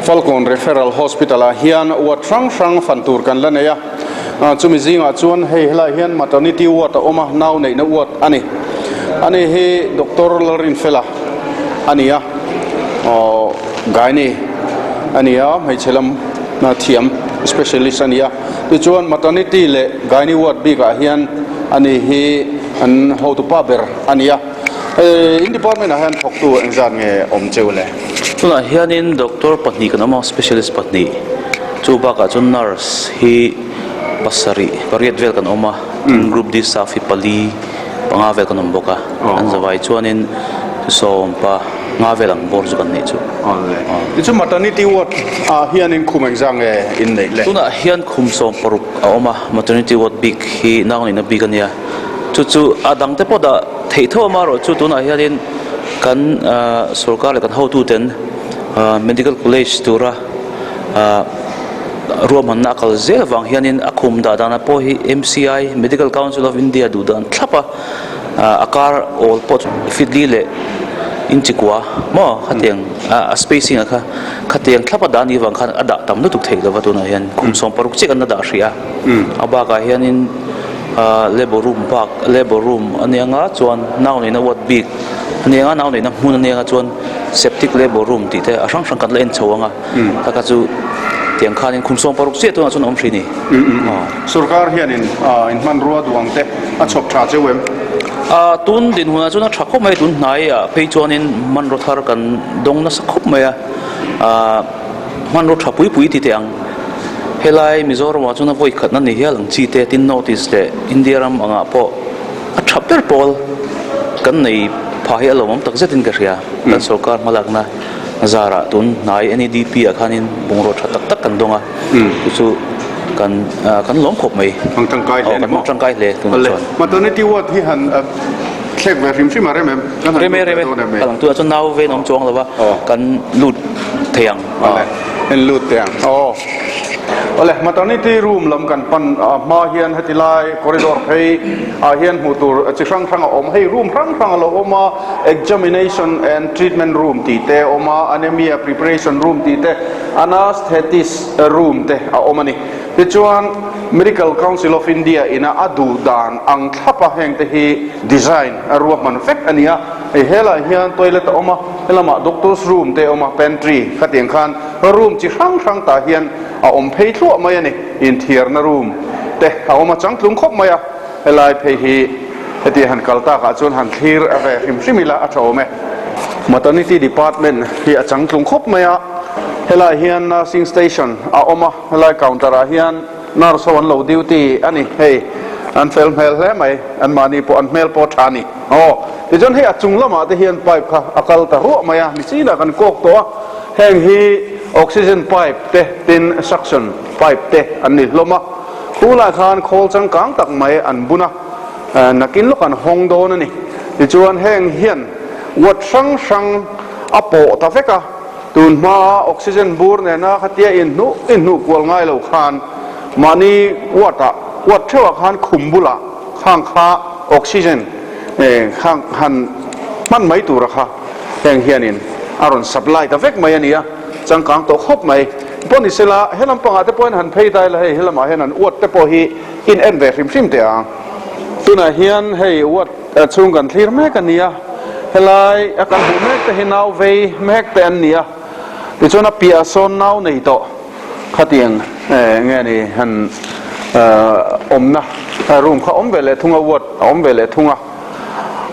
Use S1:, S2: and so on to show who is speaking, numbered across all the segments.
S1: Falkawn Referral Hospital ah hian ward hrang hrang fan tur kan la nei a, chumi zingah chuan hei helaiah hian maternity ward a awm a, nau neihna ward a ni. Ani hi Doctor Lalrinfela a ni a, aww gynae a ni a, hmeichhe lam thiam specialist a ni a. Tichuan maternity leh gynae ward bikah hian ani hi an hotupa ber a ni a. In department ah hian thawktu engzat nge awm cheu le?
S2: Tunah hianin doctor pahnih kan awm a, specialist pahnih. Chu bakah chuan nurse hi pasarih, pariat vel kan awm a, tin group D staff hi pali, panga vel kan awm bawk a. An zavai chuanin sawmpa nga vel ang bawr chu kan neih chu.
S1: Awle. Tichuan maternity ward ah hianin khum engzat nge in neih le?
S2: Tunah hian khum 16 a awm a, maternity ward bik hi naunihna bik a nia. Chu chu a dangte pawh dah theih tho a erawh chu tunah hianin kan sorkar leh kan hotuten medical college tura ruahmanna a kal zel avang hianin a khum dah danah pawh hi M_C_I Medical Council of India duh dan thlap a a kar awl pawh chu fitli leh inchikua maw khatiang a spacing a kha khatiang thlap a dah anih avang khan a dah tam lutuk theih lova tunah hian khum 16 chiah kan la dah hrih a a bakah hianin. Ahh labour room bak labour room a nia nga chuan nau neihna ward bik a nia nga nau neihna hmun a nia nga chuan septic labour room tih te a hrang hrang kan la en chho ang a taka chu tiang khanin khum 16 chiah tunah chuan a awm hri ni.
S1: Sorkar hianin ahh in hmanrua duh ang te a chhawp tha cheu em?
S2: Ahh tun dinhmunah chuan a tha khawp mai tun hnaiah phei chuanin hmanraw thar kan dawng nasa khawp mai a ahh. Hmanraw tha pui pui ti teh ang. Helai Mizoramah chuan a vawi khatna ni hial ang chi te tin North East leh India ram angah pawh a tha ber pawl kan nei pha hi a lawmawm tak zetin ka hria. Kan sorkar hmalakna zarah tun hnai NEDP ah khanin bungraw tha tak tak kan dawng a, chu chu kan kan lawm khawp mai.
S1: Hmang tangkai hle a ni maw?
S2: Hmang tangkai hle tunah chuan.
S1: Maternity ward hi han thlek ve hrim hrim a rem em?
S2: Rem e rem e, ka lang tunah chuan nau ven awm chuang lo va, kan lut thei ang.
S1: Awle, en lut teh ang. Aw. Awle, maternity room lam kan pan hma hian heti lai corridor phei ah hian hmuh tur chi hrang hrang a awm. Hei room hrang hrang a lo awm a, examination and treatment room tih te a awm a, anemia preparation room tih te, anaesthetist room te a awm a ni. Tichuan, Medical Council of India ina a duh dan ang thlap a heng te hi design a ruahman vek a ni a. Hei helaiah hian toilet a awm a, helamah doctor's room te a awm a, pantry khatiang khan room chi hrang hrang tah hian a awm phei thluah mai a ni. Inthiarna room te a awm a, changtlung khawp mai a. Helai phei hi hetiang han kal takah chuan han thlir a ve hrim hrim ila a tha awm e. Maternity department hi a changtlung khawp mai a, helaiah hian nursing station a awm a. Helai counter ah hian nurse ho an lo duty a ni hei an fel hmel hle mai an mahni pawh an hmel pawh a tha a ni aw tichuan hei a chung lamah te hian pipe kha a kal ta ruah mai a ni chinah kan kawk tawh a heng hi oxygen pipe te tin suction pipe te an ni hlawm a khulai khan khawl changkang tak mai an bun a nakin lawk an hawng dawn a ni tichuan heng hian ward hrang hrang a pawh ta vek a. Tun hmaa oxygen bur nena khatia inhnuh inhnuh kual ngai lo khan mahni ward ah ward theuh ah khan khum bulah khang kha oxygen khang han hman mai tura kha heng hianin a rawn supply ta vek mai a nia, changkang tawh khawp mai. Pawh ni sela helam pangah te pawhin han phei dai la hei helamah hian an ward te pawh hi in en ve hrim hrim teh ang. Tunah hian hei ward chhung kan thlir mek a nia, helai a kan hmuh mek te hi nau vei mek te an ni a, tichuan a piahah sawn nau nei tawh khatiang nge ni han awmna room kha awm ve leh thung a, ward a awm ve leh thung a,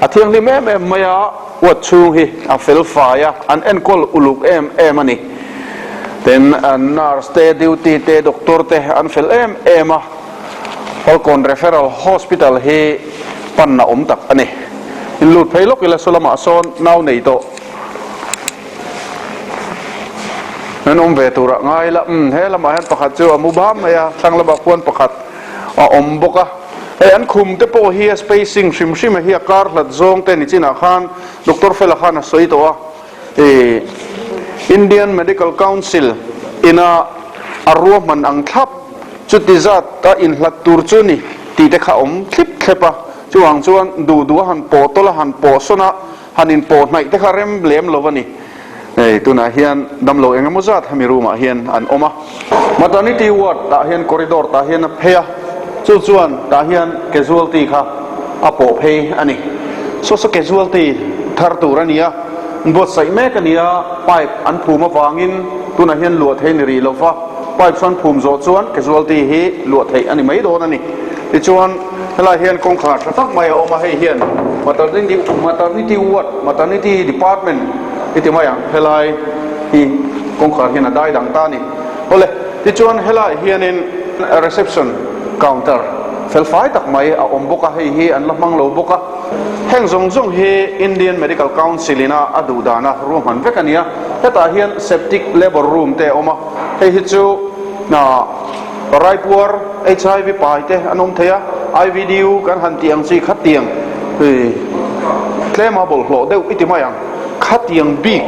S1: a thianghlim em em mai a, ward chhung hi a fel fai a, an enkawl uluk em em a ni. Tin, nurse te, duty te, doctor te an fel em em a. Falkawn Referral Hospital hi panna awm tak a ni. In lut phei lawk ila saw lamah sawn nau nei tawh an awm ve turah ngai ila umm he lamah hian pakhat chu a mu bam mai a, thlang lamah khuan pakhat a awm bawk a. Hei an khum te pawh hi a spacing hrim hrim a hi a kar hlat zawng te nichinah khan Doctor Fela khan a sawi tawh a. Ih Indian Medical Council ina a ruahman ang thlap chuti zat a inhlat tur chu ni tih te kha awm thlip thlep a, chuvang chuan duh duh a han pawh tawlh a han pawh sawn a, han inpawh hnaih te kha rem lem lo a ni. Hei tunah hian damlo eng emaw zat hemi room ah hian an awm a. Maternity ward tah hian corridor tah hian a phei a, chu chuan tah hian casualty kha a pawh phei a ni. Saw saw casualty thar tur a ni a, an buatsaih mek a ni a, pipe an phum avangin tunah hian luah theih a ni rih lo va, pipe sawn phum zawh chuan casualty hi luah theih a ni mai dawn a ni. Tichuan helaiah hian kawngkhar tha tak mai a awm a, hei hian maternity maternity ward maternity department i ti mai ang, helai hi kawngkhar hian a dai dang ta a ni. Awle, tichuan helaiah hianin reception counter fel fai tak mai a awm bawk a, hei hi an la hmang lo bawk a. Heng zawng zawng hi Indian Medical Council ina a duh dana ruahman vek a ni a, hetah hian septic labour room te a awm a, hei hi chu Raipuar, HIV pai te an awm thei a, IVDU kan han tih ang chi khatiang tlema bawlhhlawh deuh i ti mai ang, khatiang bik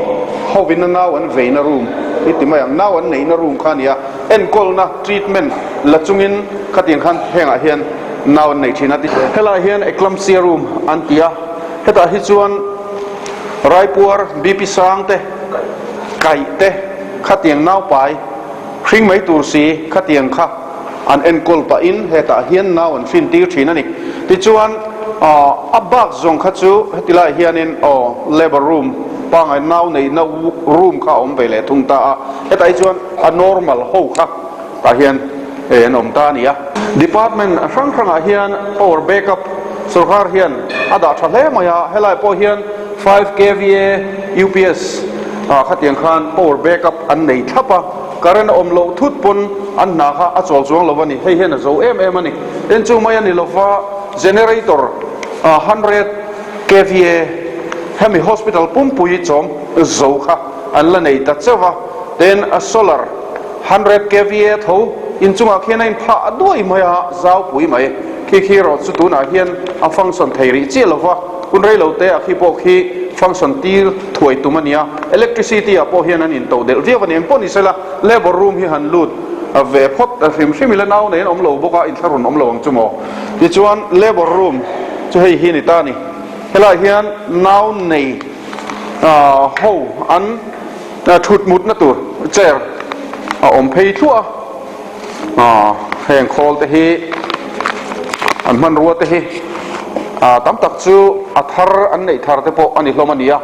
S1: hovin a nau an veina room i ti mai ang, nau an neihna room kha a ni a, enkawlna, treatment, la chungin khatiang khan hengah hian nau an nei thin a ti. Helaiah hian eclampsia room an ti a, hetah hi chuan Raipuar, BP sang te, kaih te, khatiang nau pai, Hring mai tur si khatiang kha an enkawl pahin hetah hian nau an hrin tir thin a ni. Tichuan a bak zawng kha chu heti laiah hianin aw labour room pangngai nau neihna room kha a awm ve leh thung ta a, hetah hi chuan a normal ho kha tah hian an awm ta a ni a. Department hrang hrangah hian power backup sorkar hian a dah tha hle mai a, helaiah pawh hian 5 kva UPS ah khatiang khan power backup an nei thlap a, current a awm loh thut pawn an hna kha a chawl chuang lo a ni, hei hian a zo em em a ni. Tin chu mai a ni lova generator 100 kva hemi hospital pumpui chawm zo kha an la nei ta cheuh a, tin a solar 100 kva tho inchungah khian a inphah a duai mai a, zaupui mai khi khi erawh chu tunah hian a function thei rih chiah lova. Hun rei lo te ah khi pawh khi function tir thuai tum a nia, electricity ah pawh hian an in to delh viau a ni. Engpawh ni sela labour room hi han lut ve phawt hrim hrim ila nau nei an awm lo bawk a, inthlahrun awm lo ang chu maw. Tichuan labour room chu hei hi a ni ta a ni. Helaiah hian nau nei ho an thut mutna tur chair a awm phei thluah a, heng khawl te hi an hmanrua te hi tam tak chu a thar an neih thar te pawh a ni hlawm a ni a.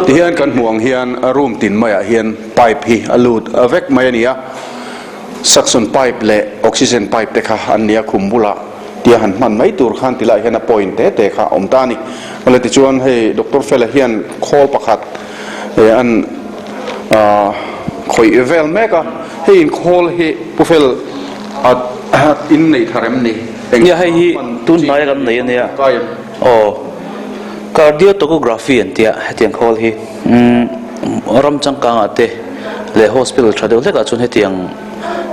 S1: Tihian kan hmuh ang hian room tin maiah hian pipe hi a lut vek mai a ni a, suction pipe leh oxygen pipe te kha an ni a, khum bulah tia han hman mai tur khan ti laiah hian a point te te kha a awm ta a ni. Awle tichuan hei Doctor Fela hian khawl pakhat an khawih vel mek a, hei inkhawl hi Pu Fel a in nei thar em ni?
S2: Nia hei hi tun hnaia kan nei a nia. Aw cardiotocography an tia hetiang khawl hi ram changkangah te leh hospital tha deuh hlekah chuan hetiang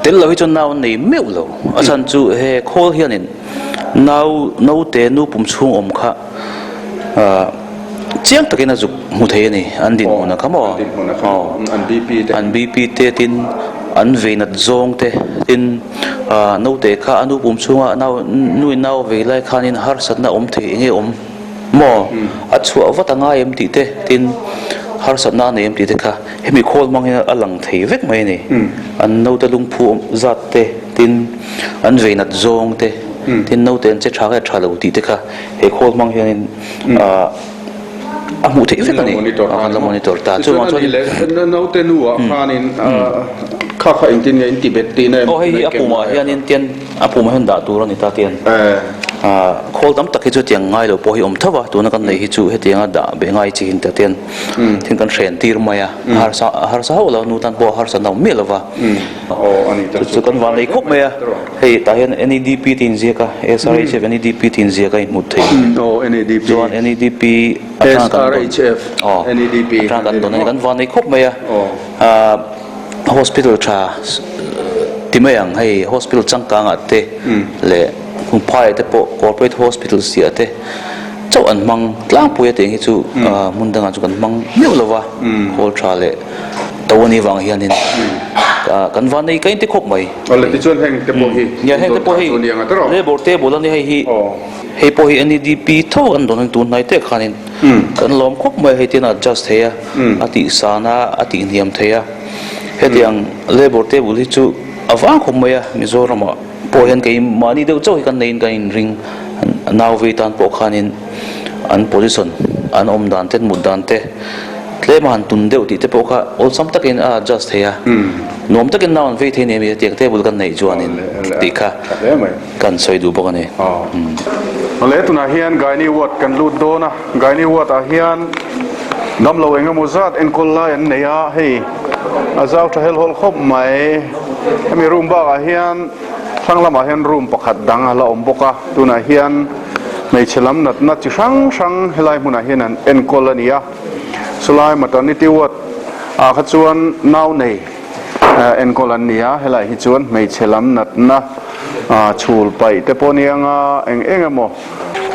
S2: tel lo hi chuan nau an nei meuh lo. A chhan chu he khawl hianin nau naute nu pum chhung awm kha Chiang takin a zuk hmu thei a ni, an dinhmun a kha maw?
S1: An BP te.
S2: An BP te tin an vei nat zawng te tin naute kha a nu pum chhunga nau nu in nau a vei lai khanin harsatna awm thei eng nge awm maw? A chhuah vat a ngai em tih te tin harsatna a nei em tih te kha hemi khawl hmang hian a lang thei vek mai a ni. An naute lungphu awm zat te tin an vei nat zawng te tin naute an che tha nge tha lo tih te kha he khawl hmang hianin a hmuh theih vek a ni an lo monitor ta
S1: chu vang chuan naute nu ah khanin kha kha engtin nge in ti bet tihna
S2: em aw hei hi a pumah hianin tian a pumah hian dah tur a ni ta tian khawl tam tak hi chu tiang ngai lo pawh hi awm tho va tuna kan nei hi chu hetianga dah beh ngai chi hin ta tian thil kan hren tir mai a harsa harsa hauh lo nu tan pawh harsa no miah lo va chu chu kan van nei khawp mai a Hei tah hian NEDP tih inziak a, SRHF NEDP tih inziak a inhmut thei.
S1: Aw NEDP.
S2: Chuan NEDP
S1: atanga kan dawn. SRHF NEDP.
S2: Atanga kan dawn a ni, kan van nei khawp mai a. Hospital tha ti mai ang hei hospital changkangah te leh Phai te pawh corporate hospital siah te chauh an hmang tlangpui a tih ang hi chu hmun dangah chu kan hmang miauh lo va, hall tha leh to a nih vang hianin. Kan van nei ka inti khawp mai.
S1: Awle tichuan heng te pawh hi
S2: Nia heng te pawh hei labour table a ni hei hi hei pawh hi NEDP tho an dawn a ni tun hnai te khanin kan lawm khawp mai hei tian a adjust thei a a tih san a a tih hniam thei a hetiang labour table hi chu a vang khawp mai a Mizoramah pawh hian kei mahni deuh chauh hi kan neiin kan inring nau vei tan pawh khanin an position an awm dan te an mut dan te tlem a han tun deuh tih te pawh kha awlsam takin a adjust thei a, nuam takin nau an vei thei nia mi hetiang table kan neih chuanin tih kha kan sawi duh bawk a ni.
S1: Awle tunah hian Gynae ward kan lut dawn a, Gynae ward ah hian damlo eng emaw zat enkawl lai an nei a, hei a zau tha helhawlh khawp mai, hemi room bakah hian thlang lamah hian room pakhat dang a la awm bawk a, tunah hian Hmeichhe lam natna chi hrang hrang helai hmunah hian an enkawl a ni a, chulai maternity ward ah kha chuan nau nei enkawl an ni a, helai hi chuan hmeichhe lam natna chhul paih te pawh nia nga eng eng emaw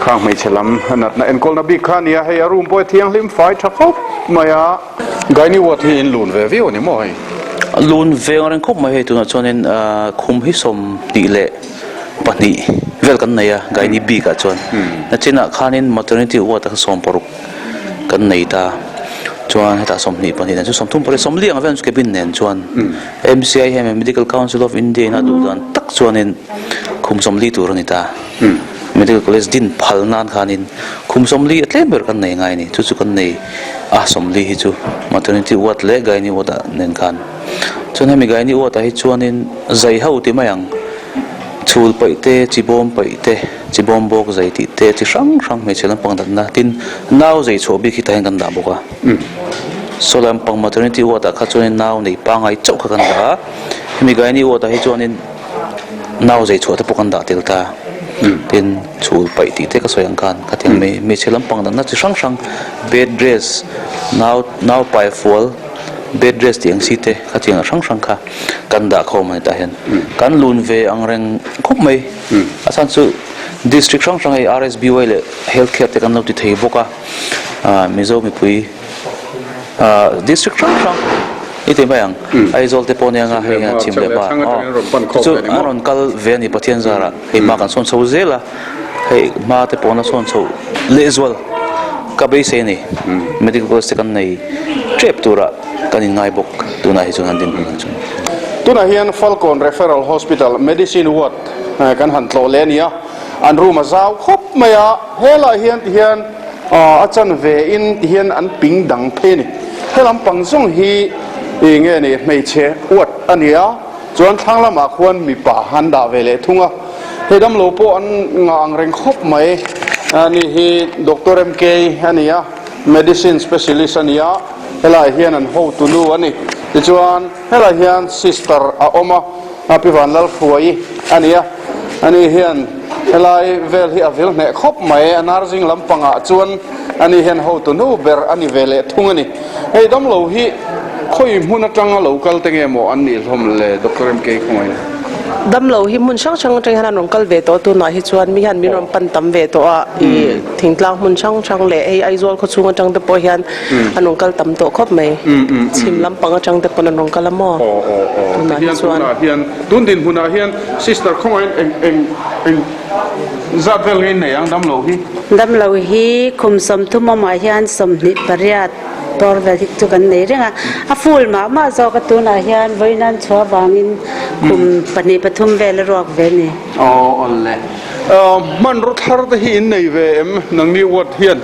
S1: khang hmeichhe lam natna enkawlna bik kha a ni a, hei a room pawh hi thianghlim fai tha khawp mai a. Gynae ward hi in lun ve viau a ni maw hei?
S2: Lun ve ang reng khawp mai hei tunah chuanin khum hi 22 vel kan nei a Gynae bik ah chuan nachinah khanin maternity ward ah khan 16 kan nei ta chuan hetah 22 nen chu 38 40 ang vel chu cabin nen chuan M_C_I hian Medical Council of India in a duh dan tak chuanin khum 40 tur a ni ta. Medical College din phal nan khanin khum 40 a tlem ber kan nei ngai a ni. Chu chu kan nei a, 40 hi chu maternity ward leh gynae ward ah nen khan. Chuan hemi gynae ward ah hi chuanin zai ho ti mai ang, chhul paih te, chi bawm paih te, chi bawm bawk zai tih te chi hrang hrang hmeichhe lampang datna tin nau zai chhuah bik hi tah hian kan dah bawk a. Saw lampang maternity ward ah kha chuanin nau nei pangngai chauh kha kan dah a, hemi gynae ward ah hi chuanin Nau zei chhuah te pawh kan dah tel ta. Tin, chhul paih tih te ka sawi ang khan khatiang mai hmeichhe lampang danna chi hrang hrang bed rest, nau nau pai fual, bed rest tih ang chi te khatiang hrang hrang kha kan dah khawm a ni tah hian. Kan lun ve ang reng khawp mai. A chhan chu district hrang hrang hei RSBY leh health care te kan lo ti thei bawk a, Mizo mipui District hrang hrang i ti mai ang Aizawl te pawh nia nga hei chhim leh hma aw chu a rawn kal ve a ni Pathian zarah hei hma kan sawn chho zel a hei hma te pawh na sawn chho lehzual ka beisei a ni Medical College te kan nei tep turah kan inngai bawk tunah hi chuan an dinhmun ah chuan.
S1: Tunah hian Falkawn Referral Hospital Medicine Ward kan han tlawh leh a ni a, an room a zau khawp mai a, helaiah hian tihian A chanve in ti hian an ping dang phei a ni. He lampang zawng hi ih nge ni hmeichhe uat a ni a, chuan thlang lamah khuan mipa an dah ve leh thung a. Hei damlo pawh an ngah ang reng khawp mai. Ani hi Doctor MK a ni a, Medicine Specialist a ni a, helaiah hian an hotu nu a ni. Tichuan helaiah hian Sister a awm a. A Pi Vanlalhruai a ni a, ani hian helai vel hi a vil hneh khawp mai, a nursing lampangah chuan ani hian hotu nu ber a ni ve leh thung a ni. Hei damlo hi khawi hmun atanga lo kal te nge maw an nih hlawm le Doctor MK khawngaih?
S3: Damlo hi hmun hrang hrang atang hian an rawn kal ve tawh a, tunah hi chuan mi hian min rawn pan tam ve tawh a, ih thingtlang hmun hrang hrang leh hei Aizawl khawchhung atang te pawh hian an rawn kal tam tawh khawp mai, chhim lampang atang te pawn an rawn kal a maw?
S1: Aw aw aw
S3: Tunah hi
S1: tihian
S3: chuan.
S1: tunah hian tun dinhmunah hian sister khawngaihin eng eng eng zat vel nge in nei ang damlo hi?
S4: Damlo hi khum 30 awmah hian 28 bawr vel hi chu kan nei reng a, a full mah mah zawk a tunah hian vawiin chhuah avangin khum pahnih pathum vel a ruak ve a ni.
S1: Aw awle. Hmanraw thar te hi in nei ve em nangni ward hian?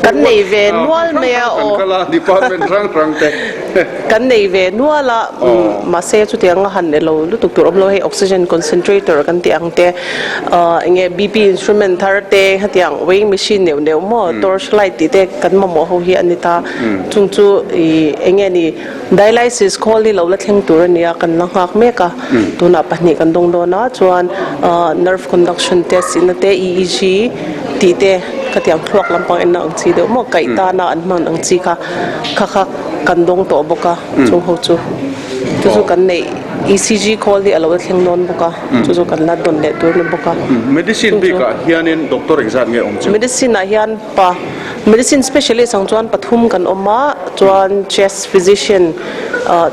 S3: Kan nei ve nual mai a aw.
S1: Department hrang hrang te.
S3: Kan nei ve nual a, mahse chutiang a han elo lutuk tur awm lo hei oxygen concentrator kan tih ang te, enge BP instrument thar te hetiang weighing machine neuh neuh maw torch light tih te kan mamawh ho hi a ni ta. Chung chu ih enge ni dialysis khawl hi lo la thleng tur a nia kan la nghak mek a, tunah pahnih kan dawng dawn a chuan nerve conduction test inna te EEG tih te khatiang thluak lampang enna ang chi deuh maw kaih tana an hman ang chi kha kha kha kan dawng tawh bawk a chung ho chu chu chu kan neih ECG khawl hi a lo la thleng dawn bawk a chu chu kan la dawn leh tur a ni bawk a.
S1: Medicine bikah hianin doctor engzat nge awm chu?
S3: Medicine ah hian pa medicine specialist ang chuan pathum kan awm a chuan chest physician.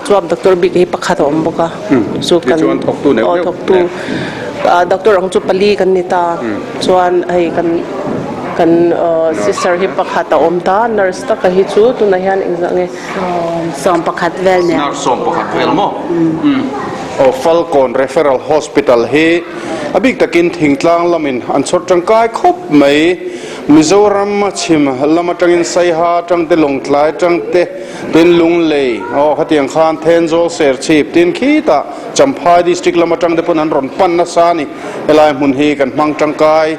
S3: Chuap doctor bik hi pakhat a awm bawk a. Chu kan aw thawktu doctor ang chu pali kan ni ta. Chuan hei kan kan sister hi pakhat a awm ta nurse taka hi chu tunah hian engzah nge.
S4: 11 vel nen.
S1: Nurse 11 vel maw? Aw Falkawn Referral Hospital hi a bik takin thingtlang lamin an chhawr tangkai khawp mai. Mizoram chhim lam atangin Saiha atang te Lawngtlai atang te tin Lunglei aw khatiang khan Thenzawl Serchhip tin khitah Champhai District lam atang te pawn an rawn pan nasa a ni. Helai hmun hi kan hmang tangkai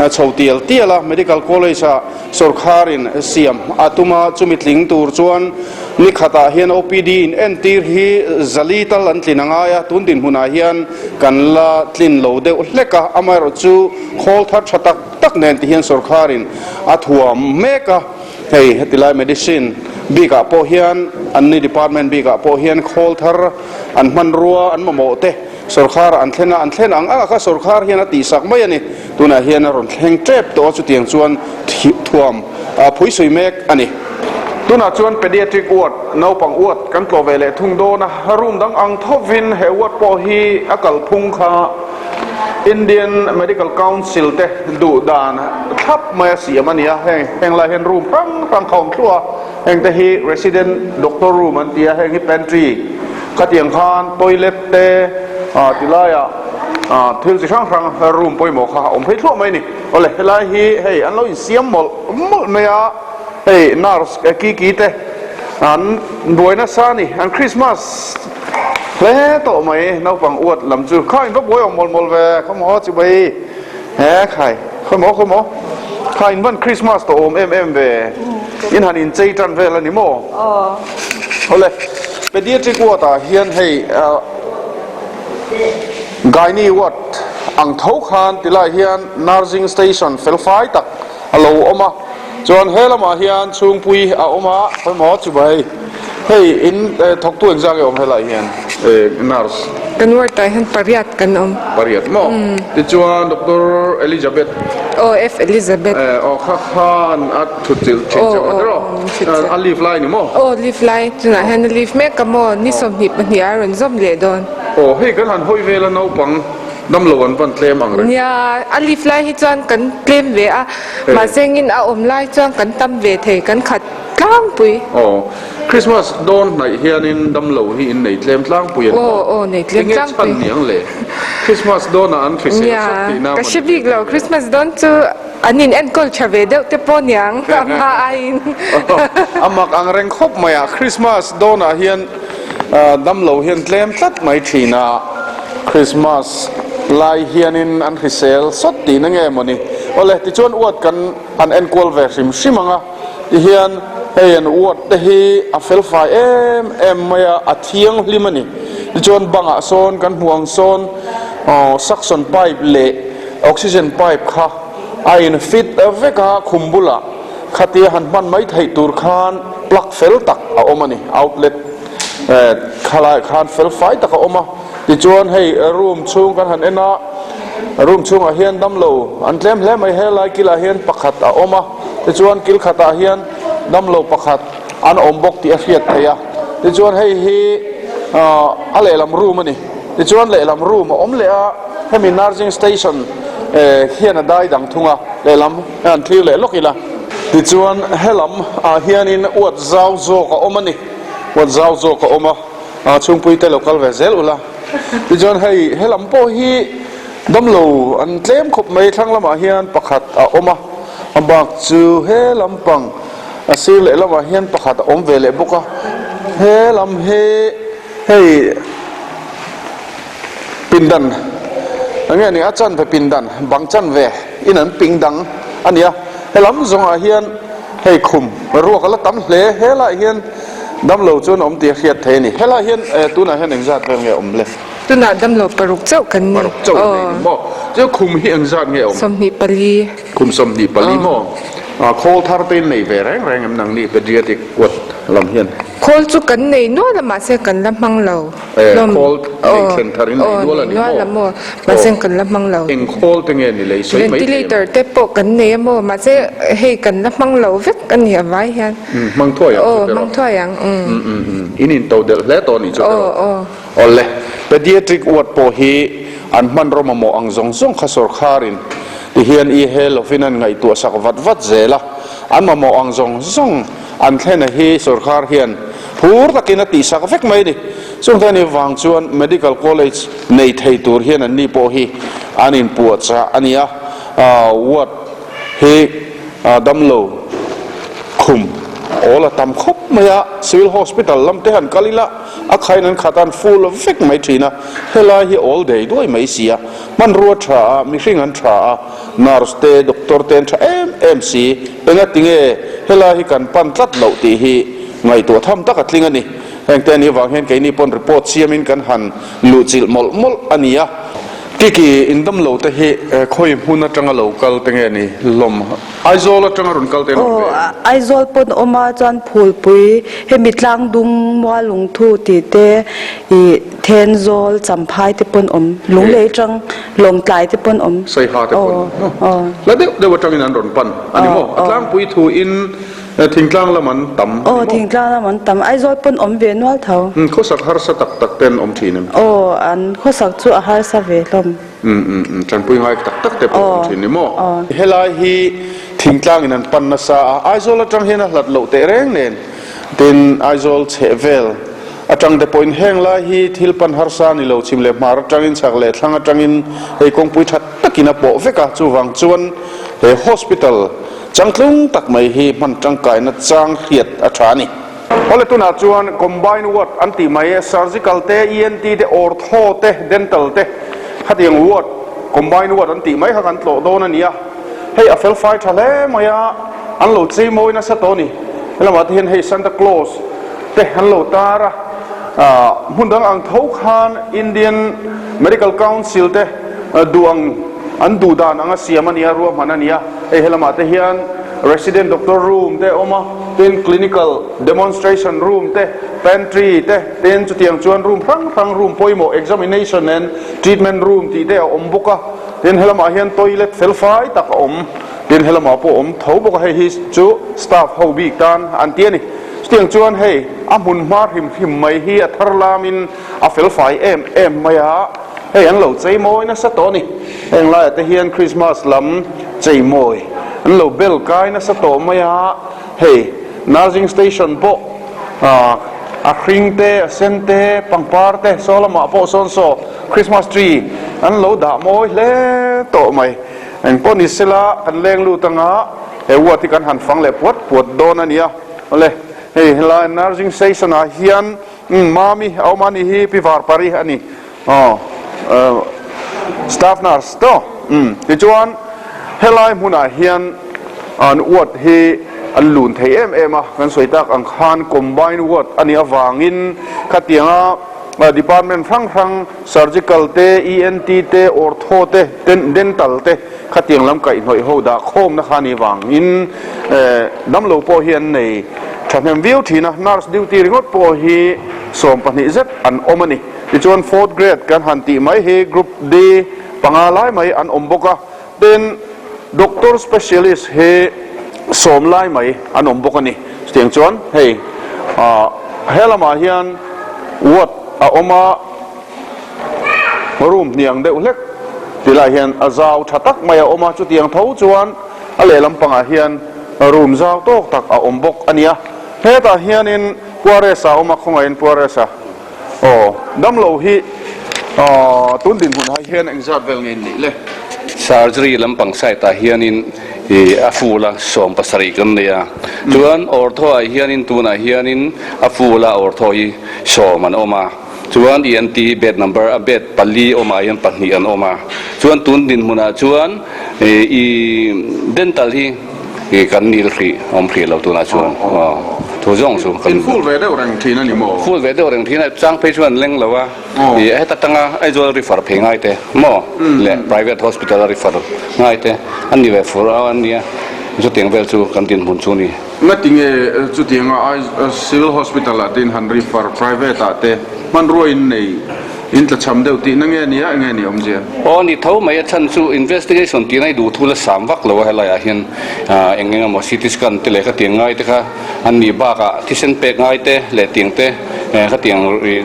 S1: chho tial tial a Medical College ah Sawrkharin siam a tum a, chumi tling tur chuan ni khatah hian OPD in entir hi zali tal an tlin a ngai a, tun dinhmunah hian kan la tlin lo deuh hlek a, amaherawhchu khawl thar tha tak tak nen ti hian sawrkharin a thuam mek a, hei heti lai medicine bikah pawh hian anni department bikah pawh hian khawl thar an hmanrua an mamawh te Sawrkhar an thlen a, an thlen ang ang a kha sawrkhar hian a tihsak mai a ni. Tunah hian a rawn thleng tep tawh a, chutiang chuan thuam phuisui mek a ni. Tunah chuan Pediatric Ward, naupang ward kan tlawh ve leh thung dawn a, room dang ang thovin he ward pawh hi a kalphung kha Indian Medical Council te duh dan thlap mai a siam a ni a, heng heng lai hian room hrang hrang kha a awm thluah a, heng te hi Resident Doctor Room an ti a, heng hi Pantry. Khatiang khan toilet te ti laiah thil chi hrang hrang room pawimawh kha a awm phei thluah mai a ni. Awle helai hi hei an lo insiam mawlh mawlh mai a, hei nurse Kiki te an buai nasa a ni, an Christmas hle tawh mai naupang uat lam chu kha in va buai awm mawlh mawlh ve khawmaw chibai he khai khawmaw khawmaw kha in van Christmas tawh awm em em ve in han inchei tan vel a ni maw? Awle. Pediatric ward ah hian hei Gynae ward ang tho khan ti lai hian nursing station fel fai tak a lo awm a, chuan he lamah hian chhungpui a awm a, khawimaw chu bai hei in thawktu engzah nge awm helaiah hian nurse.
S5: Kan ward ah hian pariat kan awm.
S1: Pariat maw? Tichuan Doctor Elizabeth.
S5: Aw F Elizabeth.
S1: Aw kha khan a. Thut chilh thin chauh a tiraw? A leave lai ni maw?
S5: Aw leave lai, tunah hian a leave mek a maw? Ni 22 a rawn zawm leh dawn.
S1: Aw hei kan han hawi vel a naupang damlo an van tlem ang reng.
S5: Nia, a leave lai hi chuan kan tlem ve a, mahse engin a awm lai chuan kan tam ve thei, kan khat tlangpui.
S1: Aw, Christmas dawn hnaih hianin damlo hi in nei tlem tlangpui an maw?
S5: Aw aw nei tlem tlangpui.
S1: Enge chhan niang le? Christmas dawnah an hrisel sawt tihna
S5: maw? Nia, ka hre bik lo, Christmas dawn chu. An in enkawl tha ve deuh te pawh niang a hma aiin.
S1: A mak ang reng khawp mai a, Christmas dawnah hian damlo hian tlem tlat mai thin a, Christmas lai hianin an hrisel sawt tihna nge mawni. Awle, tichuan uat kan han enkual ve hrim hrim ang a, tihian hei an uat te hi a felfai em em mai a, a thianghlim a ni. Tichuan bangah sawn kan hmuh ang sawn suction pipe leh Oxygen pipe kha a in fit vek a, khum bulah khatia han hman mai theih tur khan plug fel tak a awm a ni, outlet khalaiah khan fel fai tak a awm a, tichuan hei room chhung kan han en a, room chhungah hian damlo an tlem hle mai, helai kilah hian pakhat a awm a, tichuan kil khatah hian damlo pakhat an awm bawk tih a hriat theih a, tichuan hei hi a lehlam room a ni. Tichuan lehlam room a awm leh a, hemi nursing station hian a dai dang thung a, lehlam an thlir leh lawk ila. Tichuan helam ah hianin uat zau zawk a awm a ni, uat zau zawk a awm a, chhungpui te lo kal ve zel ula. Tichuan hei helam pawh hi damlo an tlem khawp mai, thlang lamah hian pakhat a awm a, a bak chu he lampang a sir lehlamah hian pakhat a awm ve leh bawk a, helam hi. Hei pindan eng nge ni a chanve pindan bang chanve in an ping dang a ni a helam zawngah hian hei khum ruak a la tam hle helaiah hian damlo chuan a awm tih a hriat thei a ni helaiah hian tunah hian engzat vel nge a awm le?
S5: Tunah damlo paruk chauh kan ni.
S1: Paruk chauh an nei ni maw? Chu khum hi engzat nge a awm?
S5: 24.
S1: Khum 24 maw? Khawl thar te in nei ve reng reng em nangni pediatric ward? lam hian?
S5: Khawl chu kan nei nual a mahse kan la hmang lo.
S1: Eh, khawl nei thlen thar in nei nual a ni maw?
S5: Aw, nei nual a maw, mahse kan la hmang lo.
S1: Eng khawl te nge ni lei sawi mai thei em?
S5: Ventilator te pawh kan nei a maw, mahse hei kan la hmang lo vek a ni a vai hian.
S1: Hmang thuai ang chu
S5: Aw,
S1: tiraw?
S5: hmang thuai ang, umm.
S1: Umm, umm, in into delh hle tawh a nih chu tiraw?
S5: Aw, aw.
S1: Awle, pediatric ward pawh hi an hmanraw mamawh ang zawng zawng kha sawrkharin ti hian i he lovin an ngaihtuah sak vat vat zel a, an mamawh ang zawng zawng an thlena hi sawrkhar hian phur takin a tihsak vek mai a ni. Chungte ani vang chuan medical college nei thei tur hian anni pawh hi an inpuahchah a ni a, ward hi damlo khum awl a tam khawp mai a, civil hospital lam te han kal ila a khain an khat a an full vek mai thin a, helai hi awl dei duai mai si a, hmanrua tha a, mihring an tha a, nurse te doctor te an tha em em si, engatinge helai hi kan pan tlat loh tih hi ngaihtuah tham tak a tling a ni. Heng te anih vang hian keini pawn report siamin kan han luhchilh mawlh mawlh a ni a. Kiki indam lo te hi khawi hmun atanga lo kal te nge ni hlawm? Aizawl atanga rawn kal te an awm ve em?
S6: Aw, Aizawl pawn awm a chuan Phulpui, hemi Tlangdung, Mualungthu tih te ih Thenzawl, Champhai te pawn awm, Lunglei atang Lawngtlai te pawn awm.
S1: Saiha te pawn awm. Aw, hla deuh deuh atangin an rawn pan a ni maw? A tlangpui thu in Thingtlang lam an tam a ni maw?
S6: Aw, thingtlang lam an tam. Aizawl pawn awm ve nual tho.
S1: Khawsak harsa tak tak te an awm thin em?
S6: Aw, an khawsak chu a harsa ve hlawm.
S1: Umm umm umm, tanpui ngai tak tak te pawh awm thin ni maw?
S6: Aw.
S1: Helai hi thingtlang in an pan nasa a, Aizawl atang hian a hlat loh teh reng nen, tin Aizawl chheh vel atang te pawhin heng lai hi thil pan harsa a ni lo, chhim leh hmar atangin chhak leh thlang atangin hei kawngpui tha takin a pawh vek a, chuvang chuan he hospital Changtlung tak mai hi hman tangkaina chang hriat a tha a ni. Awle tunah chuan combined ward an tih mai, surgical te, ENT te, ortho te, dental te khatiang ward, combined ward an tih mai kha kan tlawh dawn a ni a. Hei a felfai tha hle mai a, an lo cheimawi nasa tawh a ni. Helamah te hian hei Santa Claus te an lo tar a, hmun dang ang tho khan Indian Medical Council te duh ang an duh dan anga siam a ni a, ruahman a ni a. Hei helamah te hian resident doctor room te a awm a, tin clinical demonstration room te, pantry te, tin chutiang chuan room hrang hrang room pawimawh examination and treatment room tih te a awm bawk a, tin helamah hian toilet felfai tak a awm, tin helamah pawh a awm tho bawk a, hei hi chu staff ho bik tan an ti a ni. Chutiang chuan hei a hmun hma hrim hrim mai hi a thar lamin a felfai em em mai a. Hei an lo cheimawi nasa tawh a ni. Heng laiah te hian Christmas lam cheimawi an lo bel kai nasa tawh mai a. Hei nursing station pawh a hring te, a sen te, pangpar te saw lamah pawh sawn saw Christmas tree an lo dah mawi hle tawh mai. Engpawh ni sela kan leng lut anga he ward hi kan han fang leh puat puat dawn a nia. Awle hei helai nursing station ah hian Umm Mami a awm a ni hi Pi Varpari a ni aw staff nurse te aw umm tichuan helai hmunah hian an ward hi an lun thei em em a kan sawi tak ang khan combine ward a nih avangin khatianga department hrang hrang surgical te ENT te ortho te dental te Khatiang lam kaihhnawih ho dah khawmna kha ni vangin damlo pawh hi an nei thahnem viau thin a, nurse duty ringawt pawh hi 12 zet an awm a ni. Tichuan fourth grade kan han tih mai hi group D panga lai mai an awm bawk a, tin doctor specialist hi sawm lai mai an awm bawk a ni. Chutiang chuan hei he lamah hian ward a awm a. Room hniang deuh hlek ti lai hian a zau tha tak mai a awm a, chutiang tho chuan a lehlam pangah hian room zau tawk tak a awm bawk a nia. Hetah hianin Puaresa a awm a, khawngaihin Puaresa aw damlo hi aw tun dinhmun ah hian engzat vel nge nih le?
S7: Surgery lampang side ah hianin ih a full a 17 kan nei a, chuan ortho ah hianin tunah hianin a full a ortho hi sawm an awm a. Chuan ENT bed number a bed pali awmah hian pahnih an awm a. Chuan tun dinhmunah chuan i dental hi kan nil hrih awm hrih lo tunah chuan aw thu zawng chu kan
S1: In full ve deuh reng thin a ni maw?
S7: Full ve deuh reng thin a, chang phei chuan an leng lo a. I heta tanga Aizawl refer phei ngai te maw leh private hospital a refer ngai te an ni ve fur a nia. Chutiang vel chu kan dinhmun chu a ni.
S1: Ngatinge chutianga Civil Hospital ah te in han refer private ah te hmanrua in nei in tlachham deuh tihna nge nia enge ni awmzia?
S7: Aw ni tho mai a chhan chu investigation tihna i duh thu la sam vak lo a helai ah hian eng eng emaw CT scan te leh khatiang ngai te kha an nih bakah thisen pek ngai te leh tiang te khatiang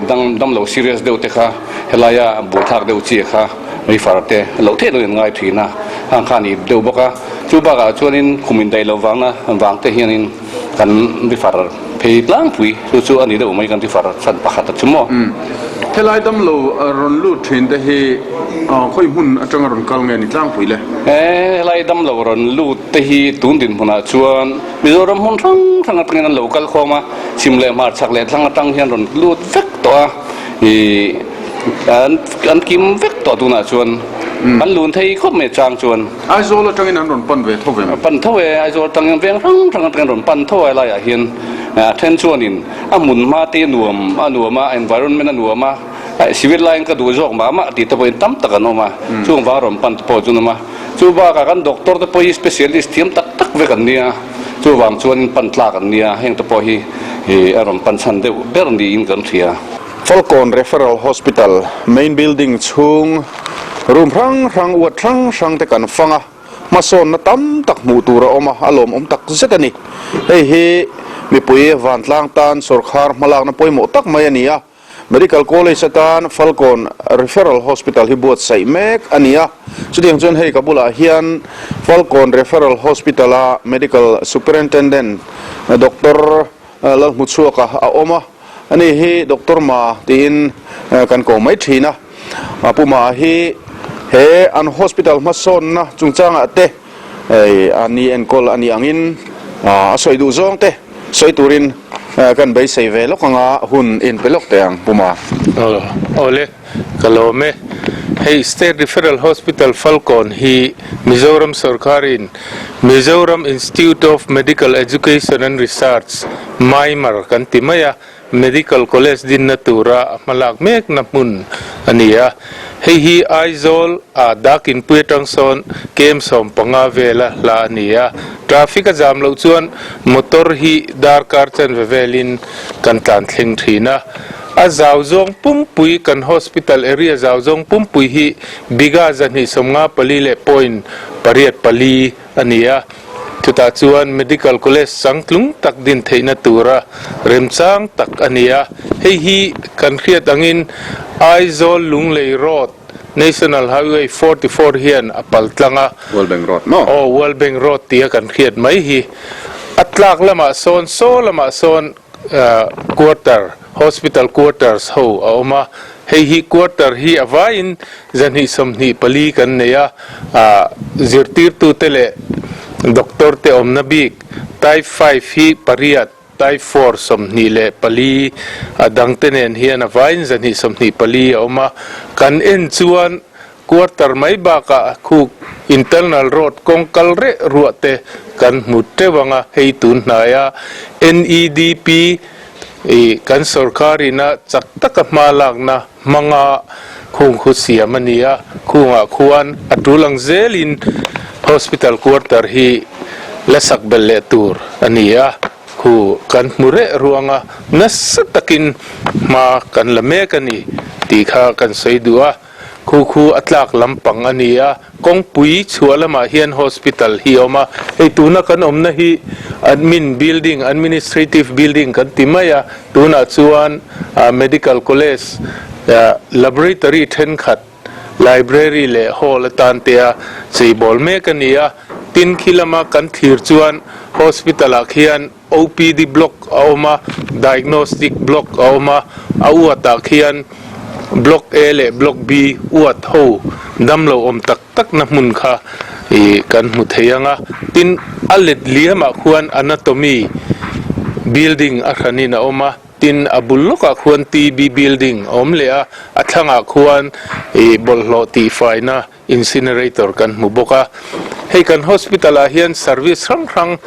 S7: dang damlo serious deuh te kha helaia buaithlak deuh chi kha refer te loh theih loin an ngai thin a hang kha a ni deuh bawk a. Chu bakah chuanin khum indaih loh vangna vang te hianin kan refer phei tlangpui chu chu a ni deuh mai kan refer chhan pakhat a chu maw.
S1: Helai damlo rawn lut thin te hi khawi hmun atanga rawn kal nge ni tlangpui le?
S7: Helai damlo rawn lut te hi tun dinhmunah chuan Mizoram hmun hrang hrang atangin an lo kal khawm a, chhim leh hmar chhak leh thlang atang hian rawn lut vek tawh a, ih an kim vek tawh tunah chuan an lun thei khawp mai chang chuan.
S1: Aizawl atangin an rawn pan ve tho ve maw?
S7: Pan tho e, Aizawl atangin veng hrang hrang atangin rawn pan tho a helaiah hian a then chuanin a hmun hma te a nuam a nuam a, environment a nuam a, civil line ka duh zawk mah mah tih te pawhin tam tak an awm a, chung vang rawn pan te pawh chu an awm a. Chu bakah kan doctor te pawh hi specialist thiam tak tak vek an nia, chuvang chuanin pan tlak an nia, heng te pawh hi a rawn pan chhan deuh ber niin kan hria.
S1: Falkawn Referral Hospital main building chhung room hrang hrang uat hrang hrang te kan fang a, hmasawnna tam tak hmuh tur a awm a, a lawmawm tak zet a ni. Hei hi mipui vantlang tan sawrkhar hmalakna pawimawh tak mai a ni a, Medical College atan Falkawn Referral Hospital hi buatsaih mek a ni a, chutiang chuan hei ka bulah hian Falkawn Referral Hospital-a Medical Superintendent Doctor Lalhmuchhuaka a awm a. Ani hi Doctor Ma tiin kan ko mai thin a, Pu Ma hi he an hospital hmasawnna chungchangah te a ni enkawl a nih angin a sawi duh zawng te sawi turin kan beisei ve lawk anga hun inpe lawk teh ang Pu Ma.
S8: Awle, ka lawm e. Hei State Referral Hospital Falkawn hi Mizoram sawrkarin Mizoram Institute of Medical Education and Research, MIMER, kan ti mai a, Medical College dinna tura a hmalak mekna hmun a ni a. Hei hi Aizawl ah Dakinpui atang sawn kem 15 vela hla a ni a. Traffic a zam loh chuan motor hi darkar chanve velin kan tlan thleng thin a. A zau zawng pumpui kan hospital area zau zawng pumpui hi bigha 254 leh point 8 4 a ni a, chutah chuan medical college changtlung tak din theihna tura remchang tak a ni a, hei hi kan hriat angin Aizawl Lunglei Road National Highway 44 hian a pal tlang a,
S1: World Bank Road maw?
S8: Aw, World Bank Road tia kan hriat mai hi a tlak lamah sawn saw lamah sawn Quarter, Hospital Quarters ho a awm a, hei hi quarter hi a vaiin 224 kan nei a, zirtirtute leh doctor te awmna bik type five hi pariat, type four 24, a dangte nen hian a vaiin 224 a awm a, kan en chuan Quarter mai bakah khuk internal road kawng kal reh ruah te kan hmu teuh ang a, hei tun hnaia NEDP i kan sorkar ina chak taka hma lakna hmanga khung khu siam a ni a, khungah khuan a tul ang zelin hospital quarter hi la sak belh leh tur a ni a, khu kan hmu reh ruang a, nasa takin hma kan la mek a ni tih kha kan sawi duh a. Khu khu a tlak lampang a ni a, kawngpui chhuah lamah hian hospital hi a awm a, hei tuna kan awmna hi admin building, administrative building kan ti mai a, tunah chuan medical college laboratory thenkhat, library leh hall atan te a cheibawl mek a ni a, tin khi lama kan thlir chuan hospital ah khian OPD block a awm a, diagnostic block a awm a, a uatah khian block A leh block B uat ho damlo awm tak takna hmun kha ih kan hmu thei ang a, tin a let liamah khuan anatomy building a hranin a awm a, tin a bul lawkah khuan TB building a awm leh a, a thlangah khuan ih bawlhhlawh tihfaina Incinerator kan hmu bawk a, hei kan hospital ah hian service hrang hrang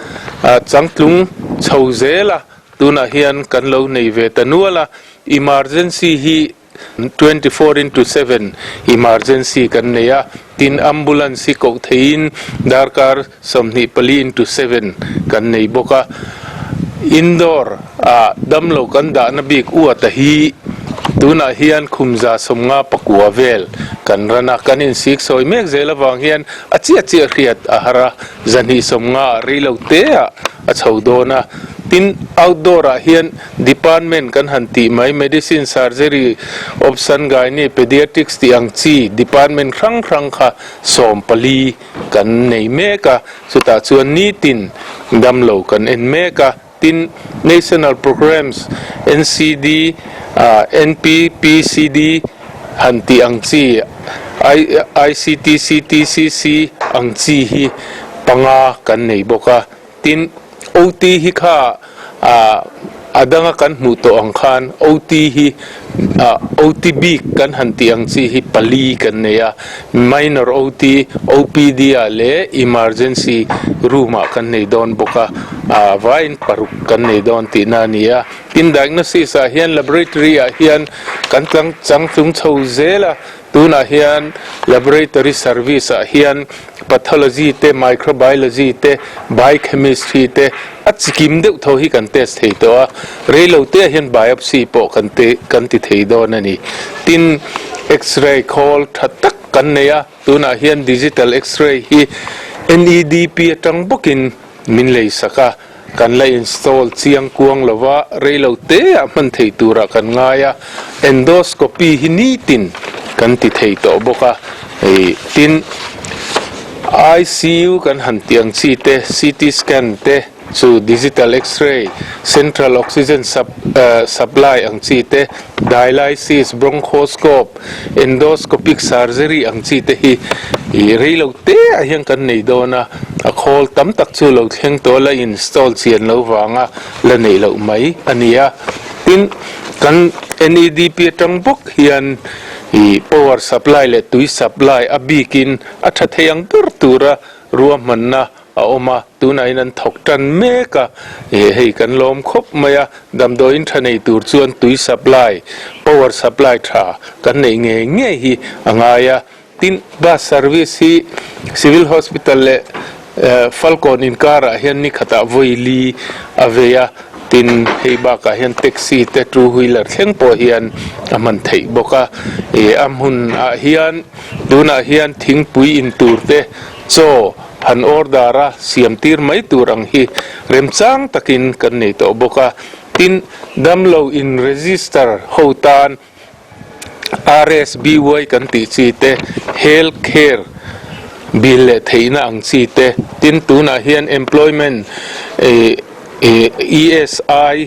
S8: changtlung chho zel a, tunah hian kan lo nei ve ta nual a, emergency hi 24 into 7 emergency kan nei a. Tin, ambulance hi koh theihin darkar 24 into seven kan nei bawk a. Indoor ah damlo kan dahna bik uata hi tunah hian khum 59 vel kan ran a, kan insik sawi mek zel avang hian a chiah chiah hriat a har a, 250 ah reilo te ah a chho dawn a. Tin, outdoor ah hian department kan han tih mai, medicine, surgery, option, gynae, pediatrics tih ang chi department hrang hrang kha 14 kan nei mek a, chutah chuan nitin damlo kan en mek a, tin National Programmes, NCD, NPPCD han tih ang chi, ICTCTCC ang chi hi panga kan nei bawk a. Tin, OT hi kha a danga kan hmuh tawh ang khan OT hi OT bik kan han tih ang chi hi pali kan nei a, minor OT, OPD ah leh emergency room ah kan nei dawn bawk a, a vaiin paruk kan nei dawn tihna a ni a. Tin, diagnosis ah hian laboratory ah hian kan changtlung chho zel a, Tunah hian laboratory service ah hian pathology te, microbiology te, biochemistry te a chikim deuh tho hi kan test thei tawh a, reilo te ah hian biopsy pawh kan ti kan ti thei dawn a ni. Tin, x-ray khawl tha tak kan nei a, tunah hian digital x-ray hi NEDP atang bawkin min lei sak a. Kan la install chiang kuang lo va, rei lo te ah hman thei turah kan ngai a, endoscopy hi nitin kan ti thei tawh bawk a, hei tin ICU kan han tih ang chi te, CT scan te chu digital x-ray, central oxygen supply ang chi te, dialysis, bronchoscope, Endoscopic surgery ang chi te hi ih rei lo te ah hian kan nei dawn a, a khawl tam tak chu lo thleng tawh la install chian lo vanga la neih loh mai a ni a. Tin, kan NEDP atang bawk hian ih power supply leh tui supply a bikin a tha thei ang ber tura ruahmanna a awm a, tunah in an thawk tan mek a, eh hei kan lawm khawp mai a, damdawiin tha nei tur chuan tui supply, power supply tha kan neih ngei ngei hi a ngai a, tin bus service hi Civil Hospital leh Falkawn inkarah hian ni khatah vawi li a vei a, tin hei bakah hian taxi te two wheeler thleng pawh hian a hman theih bawk a, eh a hmunah hian tunah hian thingpui in tur te chaw Han order a siam tir mai tur ang hi remchang takin kan nei tawh bawk a. Tin, damlo in register ho tan RSBY kan tih chi te, Health Care bill leh theihna ang chi te, tin tunah hian Employment ESI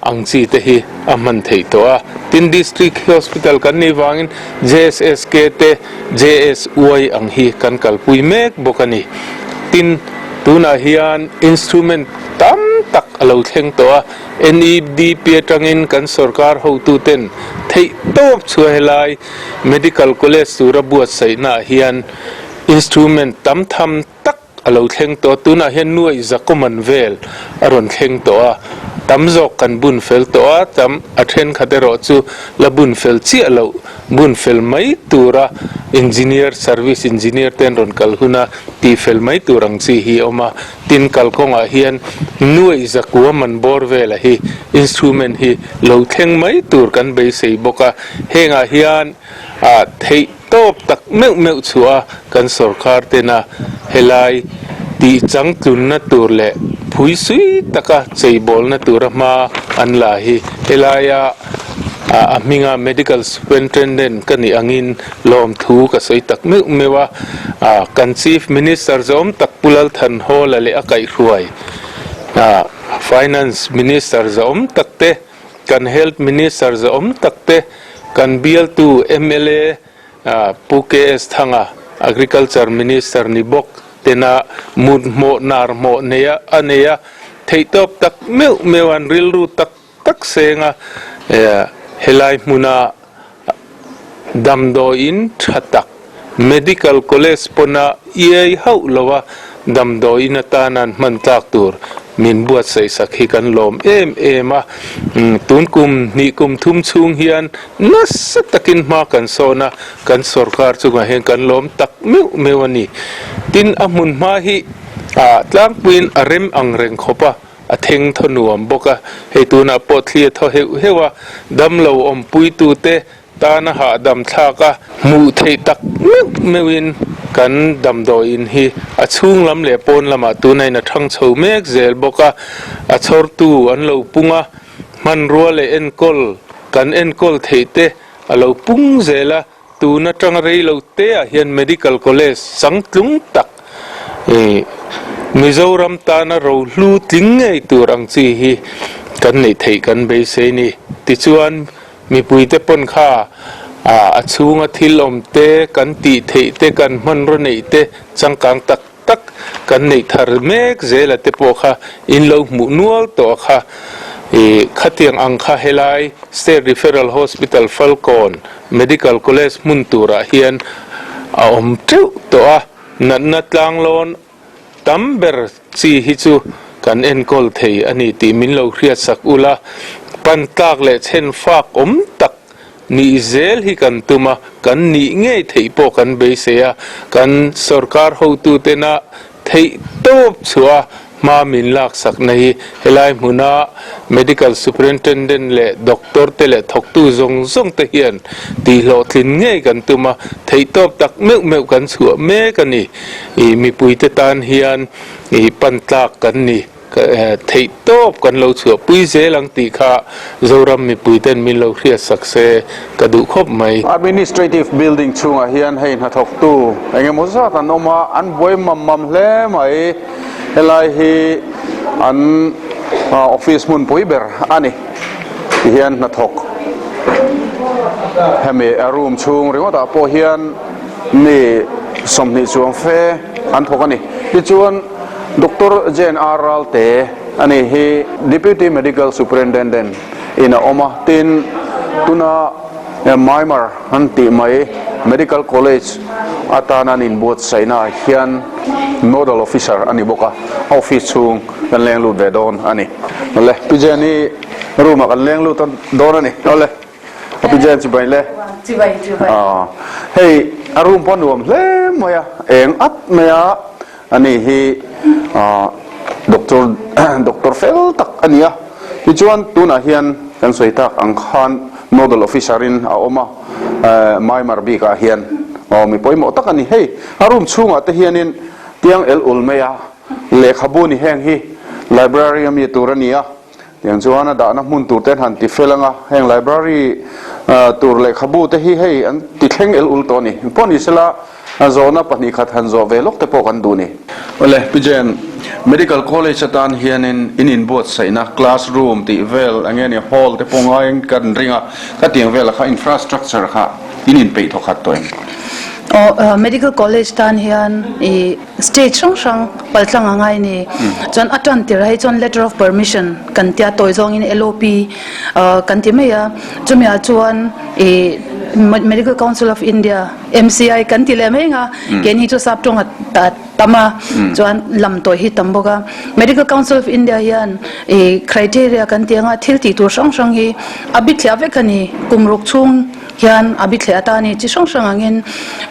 S8: ang chi te hi a hman theih tawh a. Tin, District Hospital kan nih vangin JSSK te JSY ang hi kan kalpui mek bawk a ni. Tin, tunah hian instrument tam tak a lo thleng tawh a, NEDP atangin kan sorkar hotuten theih tawp chhuah helai Medical College tura buatsaihnaah hian instrument tam tham tak A lo thleng tawh a, tunah hian nuaih zakawman vel a rawn thleng tawh a, tam zawk kan bun fel tawh a, tam a thenkhat erawh chu la bun fel chiah loh, bun fel mai tura engineer, service engineer te an rawn kal huna tih fel mai tur ang chi hi a awm a, tin kalkawngah hian nuaih zakua man bawr vela hi instrument hi lo thleng mai tur kan beisei bawk a, hengah hian ah theih Tawp tak meuh meuh chhuah a kan sorkar tena helai tih changtlunna tur leh phui sui taka cheibawlna tura hma an la hi helaia a hminga Medical Superintendent ka nih angin lawmthu ka sawi tak meuh meuh a, kan Chief Minister zawm tak Pu Lalthanhawla leh a kaihhruai Finance Minister zawm tak te Kan Health Minister zawm tak te, kan bialtu mla Pu KS Thanga, Agriculture Minister ni bawk tena mut hmawh nar hmawh neia a nei a, theihtawp tak meuh meuh an rilru tak tak seng a, helai hmuna damdawiin tha tak Medical College pawna iai hauh lo a, damdawiin atana an hman tlak tur. min buatsaih sak hi kan lawm em em a. Tun kum hnih kum thum chhung hian nasa takin hma kan sawn a, kan sorkar chungah hian kan lawm tak meuh meuh a ni. Tin, a hmun hma hi tlangpuiin a rem ang reng khawp a, a theng thaw nuam bawk a. Hei tunah pawh thli a thaw heuh heuh a, damlo awmpuitute Tana hahdam thlak a hmuh theih tak meuh meuhin kan damdawiin hi a chhung lam leh pawn lamah tunain a thang chho mek zel bawk a, a chhawrtu an lo pung a, hmanrua leh enkawl kan enkawl theih te a lo pung zel a, tun atanga rei lo te ah hian Medical College changtlung tak ih Mizoram tana rohlu tling ngei tur ang chi hi kan neih theih kan beisei ni. Tichuan. Mipuite pawn kha a chhunga thil awm te, kan tih theih te, kan hmanraw neih te changkang tak tak kan neih thar mek zela te pawh kha in lo hmuh nual tawh a kha. Ih khatiang ang kha helai State Referral Hospital Falkawn Medical College hmun turah hian a awm teuh tawh a, natna tlanglawn Tam ber chi hi chu kan enkawl thei a ni tih min lo hriatsak ula, pan tlak leh chhen fak awm tak nih zel hi kan tum a, kan nih ngei theih pawh kan beisei a, kan sorkar hotutena theih tawp chhuah a hma min laksakna hi helai hmuna Medical Superintendent leh Doctor te leh thawktu zawng zawng te hian tihhlawhtlin ngei kan tum a, theih tawp tak meuh meuh kan chhuah mek a ni. I mipuite tan hian i pan tlak kan ni theih tawp kan lo chhuahpui zel ang tih kha Zoram mipuiten min lo hriatsak se ka duh khawp mai.
S1: Administrative building chhungah hian hei hnathawktu eng emaw zat an awm a, an buai mam mam hle mai. Helai hi an office hmunpui ber a ni tihian hnathawk hemi a room chhung ringawtah pawh hian Mi 20 chuang fe an thawk a ni. Tichuan Doctor Jane R Ralte a ni hi Deputy Medical Superintendent in a awm a, tin tuna Myanmar an tih mai Medical College atana an inbuatsaihna ah hian Nodal Officer a ni bawk a, a office chhung kan leng lut ve dawn a ni. Awle, Pi Jane i room ah kan leng lut dawn a ni. Awle. A pi Jane chibai le.
S6: Chibai chibai.
S1: Aw hei a room pawh nuam hle mai a eng at mai a ani hi doctor doctor fel tak a ni a tichuan tunah hian kan sawi tak ang khan nodal officer in a awm a Myanmar bikah hian aw mi pawimawh tak a ni hei a room chhungah te hianin tiang el ul mai a lehkhabu ni heng hi library ami tur a ni a. Tiang chuan a dahna hmun tur te an han ti fel ang a, heng library tur lehkhabu te hi hei an ti thleng el ul tawh a ni. Engpawh ni sela zawhna 2 khat han zawh ve lawk te pawh kan duh ni. Awle, Pi Jen, Medical College atan hianin in inbuatsaihna class room tih vel eng nge ni hall te pawh ngaiin kan ring a, khatiang velah kha infrastructure kha in inpeih thawkhat tawh em?
S9: Aw, Medical College tan hian i. Stage hrang hrang paltlang a ngai ni. Chuan a tan tirah hi chuan letter of permission kan tia tawi zawngin LOP kan ti mai a. Chumi ah chuan ih Medical Council of India, MCI, kan ti leh mai ang a. Keini chu sap tawng a tam a, chuan lam tawi hi tam bawk a. Medical Council of India hian ih criteria kan ti ang a, thil tih tur hrang hrang hi a bithliah vek a ni. Kum ruk chhung. Hian a bithliah atan hi chi hrang hrang angin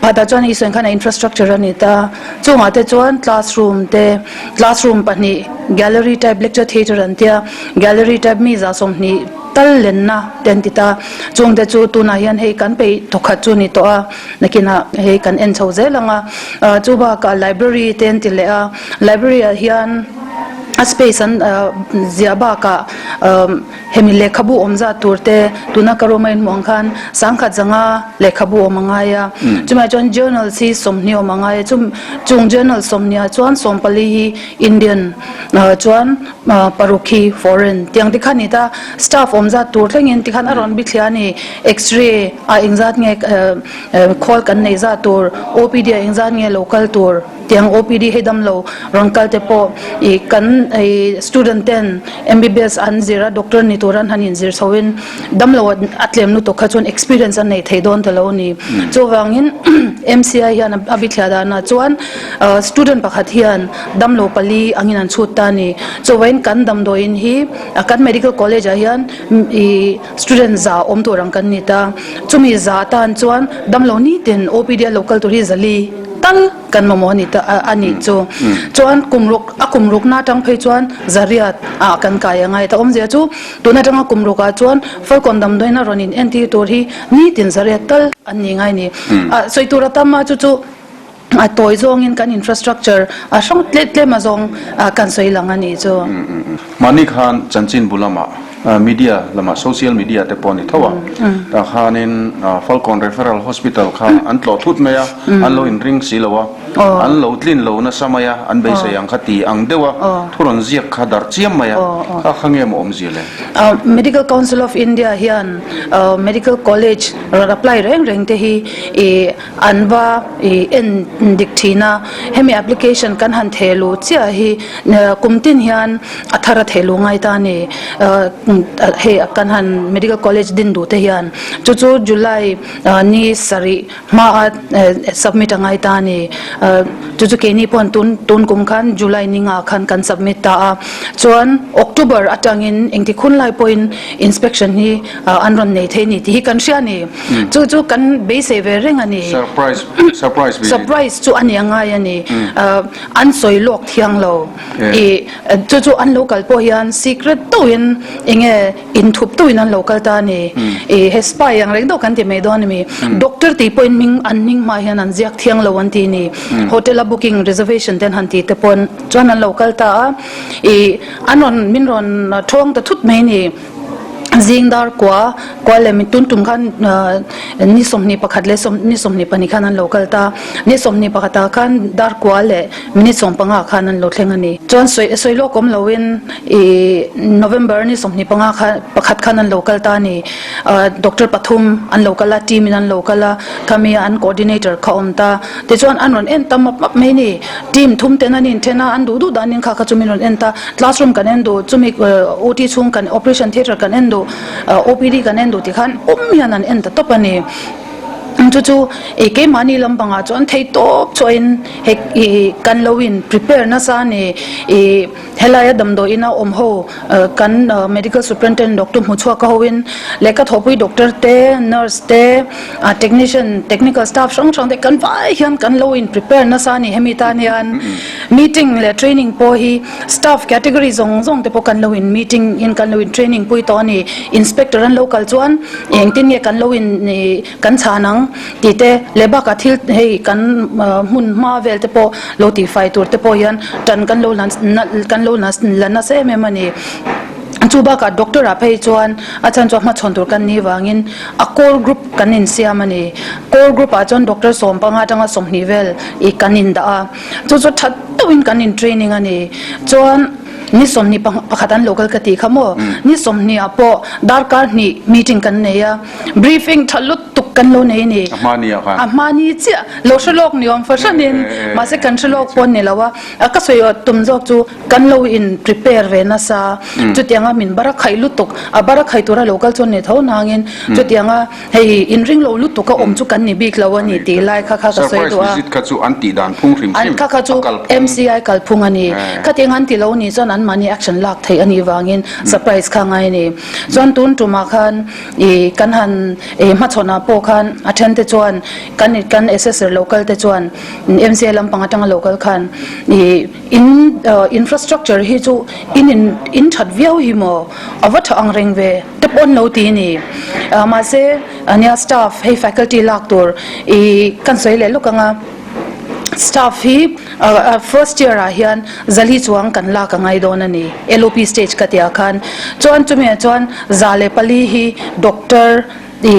S9: phatah chuan hei sawi khan a infrastructure a ni ta. Chungah te chuan classroom te classroom pahnih gallery type lecture theatre an tia gallery type mi 20 tal lenna te an ti ta. Chung te chu tunah hian hei kan peih thawkhat chu a ni tawh a nakinah hei kan en chho zel ang a. Chu bakah library te an ti leh a library ah hian a space an ziah bakah. Hemi lehkhabu awm zat tur te tuna ka room a inhmuh ang khan 10,000 lehkhabu awm a ngai a, chumah chuan journals hi 20 awm a ngai a, chum chung journal 20 ah chuan 14 hi Indian chuan paruk hi foreign tiang te khan ni ta, staff awm zat tur thlengin tikhan a rawn bithliah a ni, x-ray ah engzat nge khawl kan neih zat tur, OPD ah engzat nge lo kal tur. Tiang OPD hei damlo rawn kal te pawh ih kan ih student ten MBBS an zir a doctor ni tur an han inzir chho in damlo a tlem lutuk kha chuan experience an nei thei dawn ta lo a ni. Chuvangin MCI hian a bithliah danah chuan student pakhat hian damlo pali angin an chhut ta a ni. Chuvangin kan damdawiin hi kan medical college ah hian ih student za awm tur ang kan ni ta. Chumi za atan chuan damlo nitin OPD a lo kal tur hi zali tal kan mamawh a ni ta a nih chu. Chuan kum ruk a kum rukna atang phei chuan zariat ah kan kai a ngai ta awmzia chu tun atanga kum rukah chuan Falkawn damdawiin a rawn in entir tur hi nitin zariat tal an ni ngai a ni. Ah sawi tur a tam a chu chu a tawi zawngin kan infrastructure a hrang tlem tlem a zawng kan sawi lang a nih chu.
S1: Mahni khan chanchinbu lamah Media lamah social media te pawh a ni tho a, tah khanin Falkawn Referral Hospital kha an tlawh thut mai a, an lo inring si lo a, an lo tlin lo nasa mai a, an beisei ang kha ti ang deuh a, thu rawn ziak kha darh chiam mai a, kha kha nge maw awmzia le?
S9: Medical Council of India hian Medical College rawn apply reng reng te hi ih an va ih en dik thin a, hemi application kan han theh luh chiah hi kum tin hian A thar a theh luh ngai ta a ni. Hei kan han Medical College din duh te hian chu chu July ni sarih hma a submit a ngai ta a ni. Chu chu keini pawh tun tun kum khan July ni nga khan kan submit ta a. Chuan October atangin engtik hun lai pawhin inspection hi an rawn nei thei a ni tih hi kan hria a ni. Chu chu kan beisei ve reng a ni.
S1: Surprise surprise
S9: Surprise chu a ni a ngai a ni. An sawi lawk thiang lo. I chu chu an lo kal pawh hian secret deuhin enge inthup deuhin an lo kal ta a ni. I he spy ang reng deuh kan ti mai dawn a mi. Doctor tih pawhin hming an hming hma hian an ziak thiang lo an ti a ni. Hotel a booking reservation te an han tih te pawn chuan an lo kal ta a. I an rawn min rawn thawng ta thut mai a ni. Zing dar kua kua leh mi tun tum khan ni 21 leh ni 22 khan an lo kal ta. Ni 21 ah khan dar kua leh minute 15 khan an lo thleng a ni. Chuan sawi sawi lawk awm loin ih November ni 25 khan pakhat khan an lo kal ta a ni. Doctor pathum an lo kal a, team in an lo kal a, khami an coordinator kha awm ta. Tichuan an rawn en ta map map mai a ni. Team thum ten an inthen a, an duh duh danin kha kha chu min rawn en ta. Classroom kan en duh, chumi OT chhung kan operation theatre kan en duh, OPD kan en duh tih khan awm hian an en ta tawp a ni. Chu chu ih keimahni lampangah chuan thei tawp chhuahin hei ih kan lo in prepare nasa a ni. Ih helaia damdawiin a awm ho kan medical superintendent doctor hmu chhuak a hoin lehkha thawhpui doctor te, nurse te, technician, technical staff hrang hrang te kan vai hian kan lo in prepare nasa a ni hemi tan hian meeting leh training pawh hi staff category zawng zawng te pawh kan lo in meeting in kan lo in training pui tawh a ni. Inspector an lo kal chuan engtin nge kan lo in kan chhan ang tih te leh bakah thil hei kan hmun hma vel te pawh lo tihfai tur te pawh hian tan kan lo kan lo la nasa em em a ni. Chu bakah doctor ah phei chuan a chhan chu a hmachhawn tur kan nih vangin a core group kan insiam a ni. Core group ah chuan doctor 15 atanga 20 vel ih kan indah a, chu chu tha deuhin kan in training a ni. Chuan ni 21 an lo kal ka tih kha maw, ni 20 ah pawh darkar hnih meeting kan nei a, briefing tha lutuk kan lo nei a ni.
S1: A hmani ah khan.
S9: A hmani chiah, lo hre lawk ni awm fahranin, mahse kan hre lawk pawh a ni lo a, ka sawi tum zawk chu, Kan lo in prepare ve nasa, chutianga min bara khaih lutuk, a bara khaih tura lo kal chuan ni tho nangin chutianga hei inring lo lutuk a awm chu kan ni bik lo a ni tih lai kha kha ka sawi duh a.
S1: Surprise visit kha chu an tih dan phung hrim hrim
S9: Kha kha chu
S1: a kal phung.
S9: MCI kal phung a ni. Khatiang an ti lo ni chuan anmahni action lak theih a nih vangin surprise kha ngai a ni. Chuan tun tumah khan ih kan han ih hmachhawnah pawh khan a then te chuan kan kan assessor lo kal te chuan MCI lampang atanga lo kal khan ih In infrastructure hi chu in in in that viau hi maw? A va tha ang reng ve te pawh an lo ti a ni. Mahse ania staff hei faculty lak tur i kan sawi leh lawk ang a, staff hi first year ah hian zali chuang kan lak a ngai dawn a ni LOP stage ka tih ah khan. Chuan chumi ah chuan 104 hi doctor i.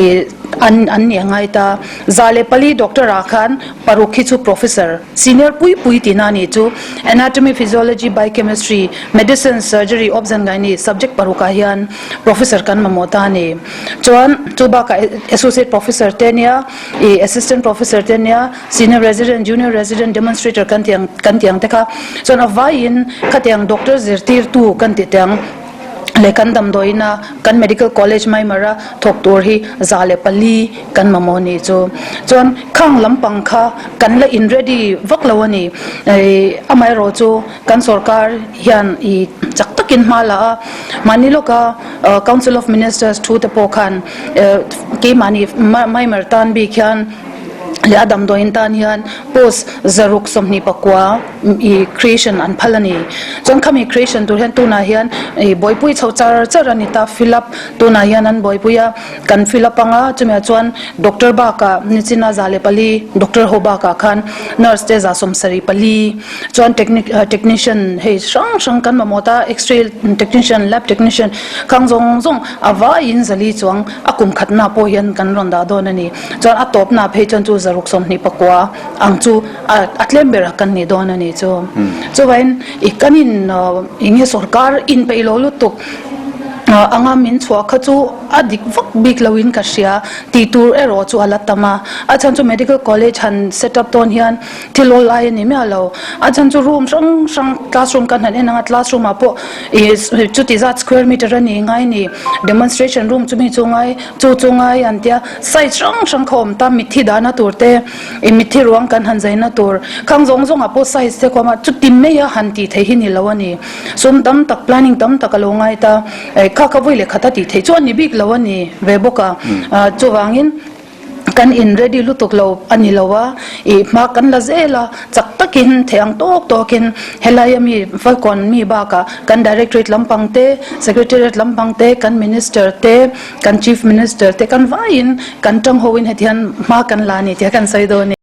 S9: an an nih a ngai ta. 104 doctor ah khan paruk hi chu professor, senior pui pui tihna a nih chu. Anatomy, Physiology, Biochemistry, Medicine, Surgery, Obs and Gynae subject paruk ah hian professor kan mamawh ta a ni. Chuan chu bakah associate professor te nia, ih assistant professor te nia, senior resident, junior resident, demonstrator kan tih ang kan tih ang te kha. Chuan a vaiin khatiang doctor zirtirtu kan tih te ang. leh kan damdawiina kan medical college Myanmar a thawk tur hi 104 kan mamawh a nih chu. Chuan khang lampang kha kan la in ready vak lo a ni. Amaherawh chu kan sorkar hian i chak takin hma la a, mahni lawka Council of Ministers thu te pawh khan keimahni Myanmar tan bik hian leh a damdawiin tan hian post 629 i creation an phal a ni. Chuan khami creation tur hian tunah hian i buaipui chho char char a ni ta, fill up tunah hian an buaipui a, kan fill up anga chumi ah chuan doctor bakah nichina 104 doctor ho bakah khan nurse te 74 chuan technician hei hrang hrang kan mamawh ta, x-ray technician, lab technician khang zawng zawng a vaiin 400 chuang a kum khatna pawh hian kan rawn dah dawn a ni. Chuan a tawpna phei chuan chu 629 ang chu a tlem ber kan nih dawn a nih chu. Chuvain i kan in eng nge sorkar inpeih lo lutuk anga min chhuah kha chu a dik vak bik lo in ka hria tih tur erawh chu a la tam a. A chhan chu medical college han set up dawn hian thil awl lai a ni miah lo. A chhan chu room hrang hrang classroom kan han en ang a classroom ah pawh ih chuti zat square meter a ni ngai ni demonstration room chumi chu ngai chu chu ngai an tia size hrang hrang kha awm ta mitthi dahna tur te I mitthi ruang kan han zaina tur khang zawng zawngah pawh size te kawm a, chuti maia han tih theih hi ni lo a ni. Sum tam tak, planning tam tak a lo ngai ta. Kha kha vawi leh khat a tih theih chu a ni bik lo a ni ve bawk a. Chuvangin kan in ready lutuk lo a ni lo a, i hma kan la zel a, chak takin theih ang tawk tawkin helai ami Falkawn mi bakah kan directorate lampang te, secretariat lampang te, kan minister te, Kan Chief Minister te kan vaiin kan tang hoin heti hian hma kan la a ni tih a kan sawi dawn e.